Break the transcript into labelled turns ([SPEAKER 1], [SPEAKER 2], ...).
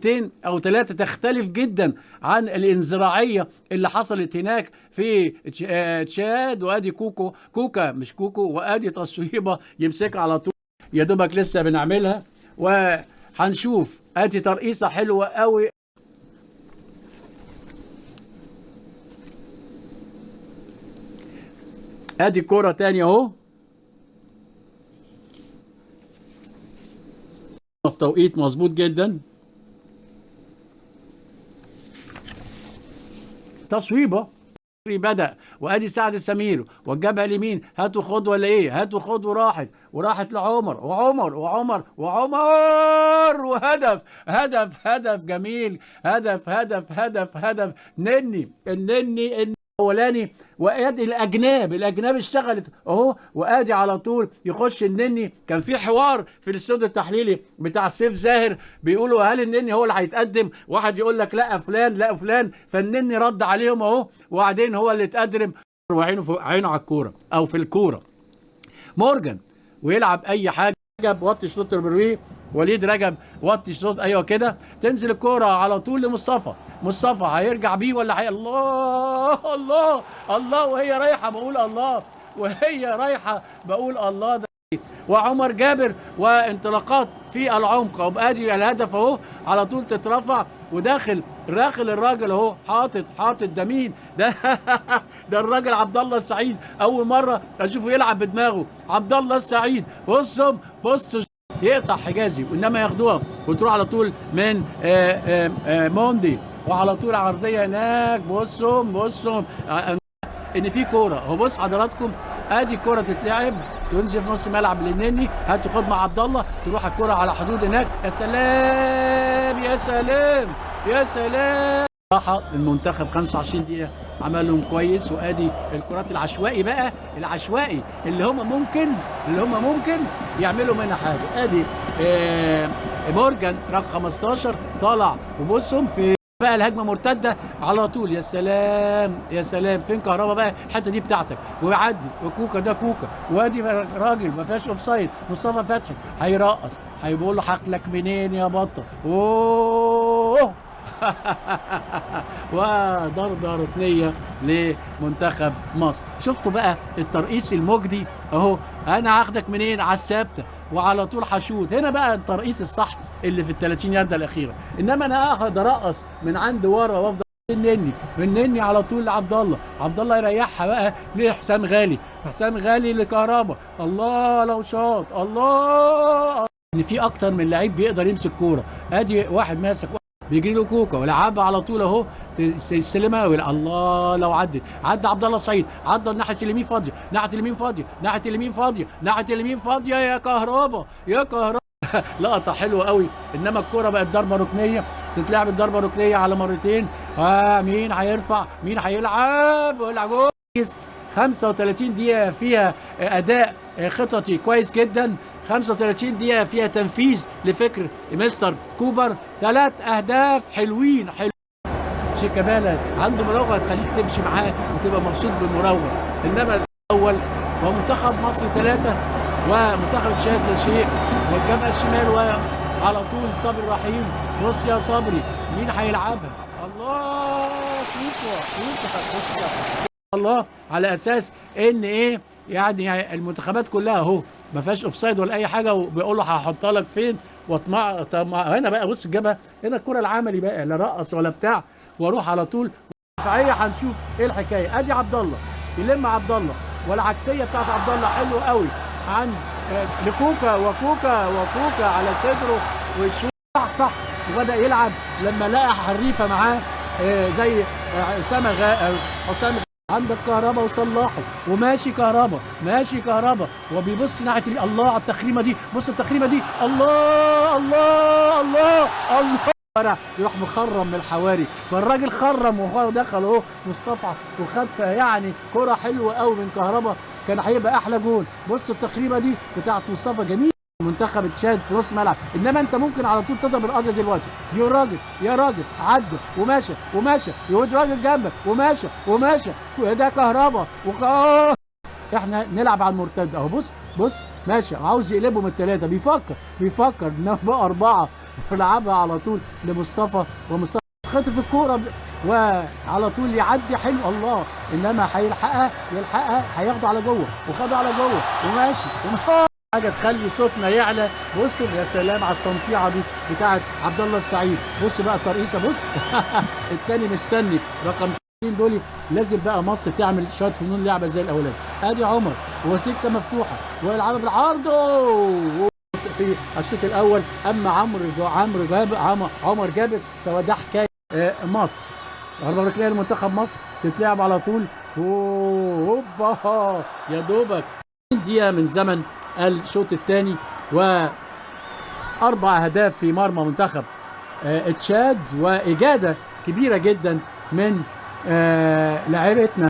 [SPEAKER 1] دقيقتين او 3 تختلف جدا عن الانزراعيه اللي حصلت هناك في تشاد. وادي كوكا مش كوكو، وادي تصويبه يمسكها على طول، يا دوبك لسه بنعملها وهنشوف. ادي ترقيصه حلوة قوي. ادي كرة تاني اهو في توقيت مظبوط جدا، تصويبه بدأ، وادي سعد سمير والجبهه اليمين، هاتوا خد ولا ايه، هاتوا خد، وراحت لعمر وعمر وعمر وعمر، وهدف هدف هدف جميل، هدف هدف هدف هدف نني، النني الاولاني. وادي الاجناب اشتغلت اهو، وادي على طول يخش النني. كان في حوار في الاستوديو التحليلي بتاع سيف زاهر، بيقولوا هل النني هو اللي هيتقدم؟ واحد يقول لك لا فلان لا فلان، فالنني رد عليهم اهو، وبعدين هو اللي اتقدم وعينه فوق عينه على الكورة او في الكورة. مورجان ويلعب اي حاجة، رجب وطي الشوط البروي، وليد رجب وطي الشوط، ايوه كده، تنزل الكورة على طول لمصطفى، مصطفى هيرجع بيه ولا الله الله الله، وهي رايحة بقول الله، وهي رايحة بقول الله ده. وعمر جابر وانطلاقات في العمق، وبادي الهدف اهو على طول تترفع، وداخل راخل الراجل اهو، حاطط ده مين ده؟ ده الراجل عبد الله السعيد، اول مرة اشوفه يلعب بدماغه. عبد الله السعيد بص يقطع حجازي، وانما ياخدوها وتروح على طول من موندي، وعلى طول عرضية هناك. بصوا ان في كورة اهو، بص حضراتكم ادي كورة تتلعب تنزل في نص ملعب للنني، هاتوا خد مع عبد الله، تروح الكورة على حدود هناك. يا سلام يا سلام يا سلام. صراحة المنتخب 25 دقيقة عملهم كويس. وادي الكرات العشوائي بقى، العشوائي اللي هم ممكن يعملوا منها حاجة. ادي مورجان رقم 15 طالع، وبصهم في بقى الهجمة مرتدة على طول. يا سلام يا سلام، فين كهربا بقى؟ الحتة دي بتاعتك، ويعدي وكوكا، ده كوكا، وادي راجل ما فيهاش offside. مصطفى فتحي هيرقص، هيقول له حقلك منين يا بطه؟ اوه وضربه ركنيه لمنتخب مصر. شفتوا بقى الترقيص المجدي اهو، انا هاخدك منين؟ على الثابتة، وعلى طول هشوط. هنا بقى الترقيص الصح اللي في ال 30 يارده الاخيرة، انما انا اخد ارقص من عند ورا وافضل النني، من على طول لعبد الله، عبد الله يريحها بقى لحسام غالي، حسام غالي لكهربا. الله لو شاط، الله، ان في اكتر من لعيب بيقدر يمسك كورة. ادي واحد ماسك بيجري له كوكا ولعبها على طول اهو، يستلمها. الله لو عدت، عدى عبد الله السعيد، عدى ناحية اليمين فاضية، ناحية اليمين فاضية، ناحية اليمين فاضية، ناحية اليمين فاضية، يا كهربا يا كهربا. لقطة حلوة قوي، انما الكورة بقت ضربه ركنيه، تتلعب الضربة ركنيه على مرتين. مين هيرفع؟ مين هيلعب؟ ويلعب جول. 35 دقيقة فيها اداء خططي كويس جدا، 35 دقيقة فيها تنفيذ لفكر مستر كوبر، 3 أهداف حلوين حلو. شيكابالا عنده مراوغة تخليك تمشي معاه وتبقى مبسوط بالمراوغة، إنما الأول ومنتخب مصر 3 ومنتخب تشاد لا شيء. والجبهة الشمال وعلى طول صبري رحيل. بص يا صبري مين هيلعبها؟ الله، كوكا الله، على اساس ان ايه يعني المنتخبات كلها اهو ما فيهاش offside ولا اي حاجة، وبيقول له هحطها لك فين واطمع. طب هنا بقى بص الجبهة، هنا الكره العملي بقى، لا رقص ولا بتاع، واروح على طول دفاعية. هنشوف ايه الحكاية. ادي عبد الله يلم عبد الله، والعكسيه بتاعت عبد الله حلوة قوي عند لكوكا، وكوكا وكوكا على صدره ويشوط صح، وبدا يلعب لما لقى حريفه معاه زي حسام. عندك كهربا وصلاحه، وماشي كهربا، ماشي كهربا، وبيبص ناحية الله على التخريمه دي، بص التخريمه دي، الله الله الله الله، يروح مخرم من الحواري، فالراجل خرم ودخل اهو مصطفى وخد يعني كره حلوة قوي من كهربا، كان هيبقى احلى جول. بص التخريمه دي بتاعت مصطفى، جميل. منتخب تشاد في نص ملعب، انما انت ممكن على طول تضرب الارض دلوقتي. يا راجل يا راجل، عدى وماشي وماشي، يود راجل جنبك وماشي وماشي، ده كهربا احنا نلعب على المرتد اهو. بص بص ماشي، عاوز يقلبهم الثلاثة، بيفكر انما بقى 4، ولعبها على طول لمصطفى، ومصطفى خطف الكورة وعلى طول يعدي حلو الله، انما هيلحقها يلحقها، هياخده على جوه، وخده على جوه وماشي حاجة تخلي صوتنا يعلى. بص يا سلام على التنطيعه دي بتاعت عبد الله السعيد. بص بقى الترقيصه، بص التاني مستني رقم 2 دول. لازم بقى مصر تعمل شوية فنون لعبه زي الاولاني. ادي عمر وسكه مفتوحة ويلعبها بالعرض في الشوط الاول. اما عمر جابر فهو ده حكاية مصر. ضربه ركنيه لمنتخب مصر تتلعب على طول. هوبا يا دوبك دقيقة من زمن الشوط الثاني، و4 اهداف في مرمى منتخب تشاد، واجاده كبيرة جدا من لاعبتنا.